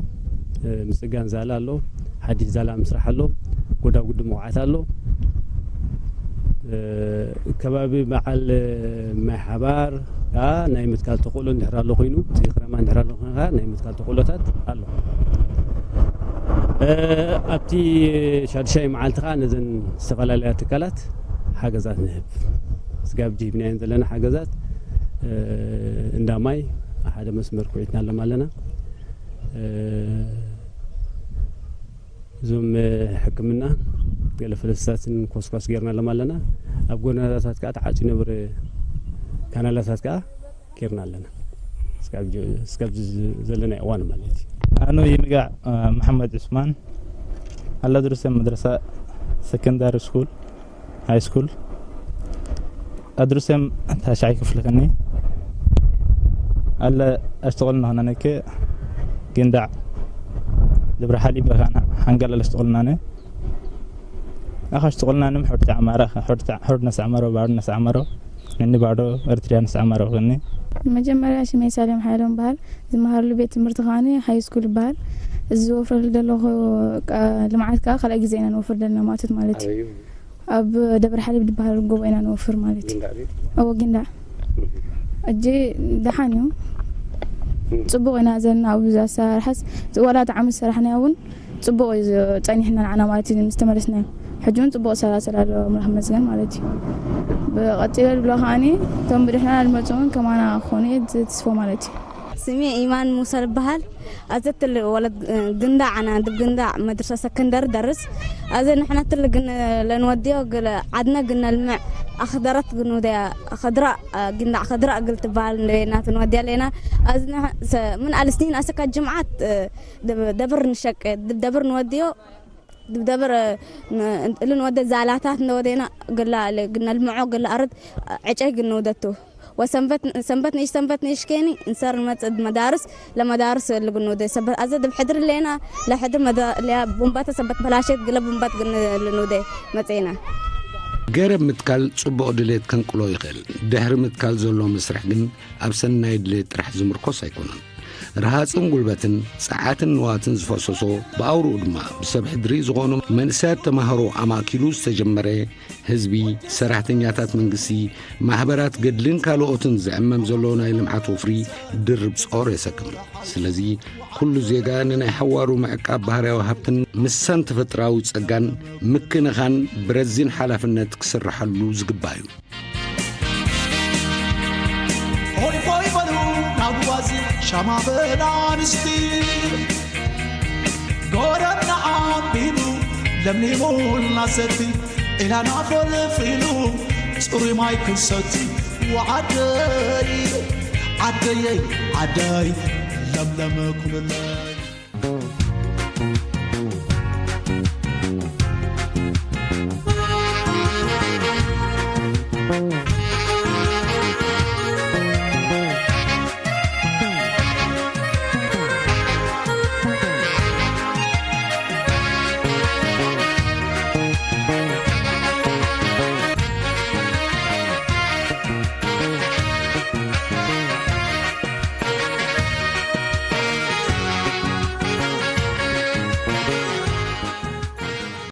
እ፣ ምጽጋን ዛላ ኣሎ፣ ሓድሽ ዛላ ምስራሕ ኣሎ፣ ጎዳጉዲ ምኹዓት ኣሎ። ከባቢ በዓል ማይ ሓባር ከዓ ናይ ምትካል ተኽእሎ እንድሕር ኣሎ ኮይኑ፣ እቲ ክረማ እንድሕር ኣሎ ኮይኑ ከዓ ናይ ምትካል ተኽእሎታት ኣሎ። ኣብቲ ሻድሻይ መዓልቲ ከዓ ነዘን ዝተፈላለያ ትካላት ሓገዛት ንህብ። ስጋብ ጅሂብናየን ዘለና ሓገዛት እንዳ ማይ ሓደ መስመር ኩዒትና ኣለማ ኣለና። እዞም ሕክምና ገለ ፈለስታትን ኮስኳስ ጌርናሎም ኣለና። ኣብ ጎደናታት ከዓ ተዓፅዩ ነብረ ካናላታት ከዓ ጌርና ኣለና። እስካብ ዘለናይ እዋን ማለት እዩ። ኣኑ ይንጋዕ መሓመድ ዑስማን ኣላድርሰ መድረሳ ሰከንዳሪ ስኩል ሃይ ስኩል ኣድርሰም ታሻይ ክፍሊ ከኒ ኣለ ኣሽትቆልና ከናነከ ግንዳዕ ድብረ ሓሊብ ከና ሓንገል ኣለ ኣሽትቆልናነ ኣኻ ኣሽትቆልናንም ሑርታ ዓማራ ሑርታ ሑርነስ ዓማሮ ባርነስ ዓማሮ ነኒ ባዶ ኤርትሪያንስ ዓማሮ ከኒ። መጀመርያ ሽመይ ሳሌም ሓይሎም በሃል። ዝመሃረሉ ቤት ትምህርቲ ከዓኒ ሃይ ስኩል ይበሃል። እዚ ዝወፍረሉ ዘለኹ ልምዓት ከዓ ካልኣይ ግዜ ኢና ንወፍር ዘለና ማእቶት ማለት እዩ። ኣብ ደብረ ሓሊብ ዝበሃል ጎቦ ኢና ንወፍር ማለት እዩ። እዎ ግንዳዕ እጂ ደሓን እዩ። ፅቡቕ ኢና ዘለና ኣብዚ ኣሰራርሓስ። ዋላ እቲ ዓመት ዝሰራሕናዮ እውን ፅቡቕ እዩ ጸኒሕና ንዓና ማለት እዩ ምስ ተመለስናዮ። ሕጂ እውን ፅቡቕ ሰላሰል ኣሎ ኣምላኽ ይመስገን ማለት እዩ። ብቐፂለ ዝብሎ ከዓኒ እቶም ብድሕና ዝመፁ እውን ከማና ክኾኑ እየ ዝትስፎ ማለት እዩ። ስሜ ኢማን ሙሳ ዝበሃል። ኣዘትል ወለድ ግንዳ ዓና ድብ ግንዳ መድረሰ ሰከንደር ደርስ ኣዘ ንሕና ትል ግን ለንወዲዮ ግለ ዓድነ ግን ነልምዕ ኣኽደረት ግን ወዲያ ኸድራ ግንዳ ኸድራ ግል ትበሃል እንደና ትንወዲያ ለና። ኣዝ ምን ኣልስኒን ኣሰካ ጅምዓት ደብር ንሸቅ ደብር ንወዲዮ ደብር እልን ወደ ዛላታት እንደ ወደና ግላ ግና ልምዖ ግላ ኣርድ ዕጨይ ግን ወደቱ ወሰንበት ሰንበት ንሽ ሰንበት ንሽ ኬኒ እንሰር መጽድ መዳርስ ለመዳርስ ልግን ወደ ሰበት ኣዘ ድብ ሕድር ሌና ለሕድር መዳ ለያ ቡምባተ ሰበት በላሸት ግለ ቡምባት ግን ልንወደ መጽና። ገረብ ምትካል ጽቡቕ ድሌት ከንቅሎ ይኽእል። ድሕሪ ምትካል ዘሎ መስርሕ ግን ኣብ ሰናይ ድሌት ጥራሕ ዝምርኮስ ኣይኮነን። ረሃጽን ጉልበትን ጸዓትን ንዋትን ዝፈሰሶ ብኣውርኡ ድማ ብሰብ ሕድሪ ዝኾኑ መንእሰያት ተማሃሮ ኣማእኪሉ ዝተጀመረ ህዝቢ፣ ሰራሕተኛታት መንግስቲ፣ ማሕበራት ገድልን ካልኦትን ዝዕመም ዘሎ ናይ ልምዓት ወፍሪ ድርብ ጾር የሰክም። ስለዚ ኩሉ ዜጋ ንናይ ሓዋሩ ምዕቃብ ባህርያዊ ሃብትን ምሳን ተፈጥራዊ ጸጋን ምክንኻን ብረዚን ሓላፍነት ክስርሓሉ ዝግባእ እዩ። ሆይ ሆይ በሉ ናጉባዚ ሻማ በላ ኣንስቲ ጎረና ኣቢሉ ለምሊሙልና ሰቲ ኢላና ፈልፊሉ ጽሩይ ማይ ክንሰቲ ወዓደይ ዓደየይ ዓደይ ለምለም ኩልለ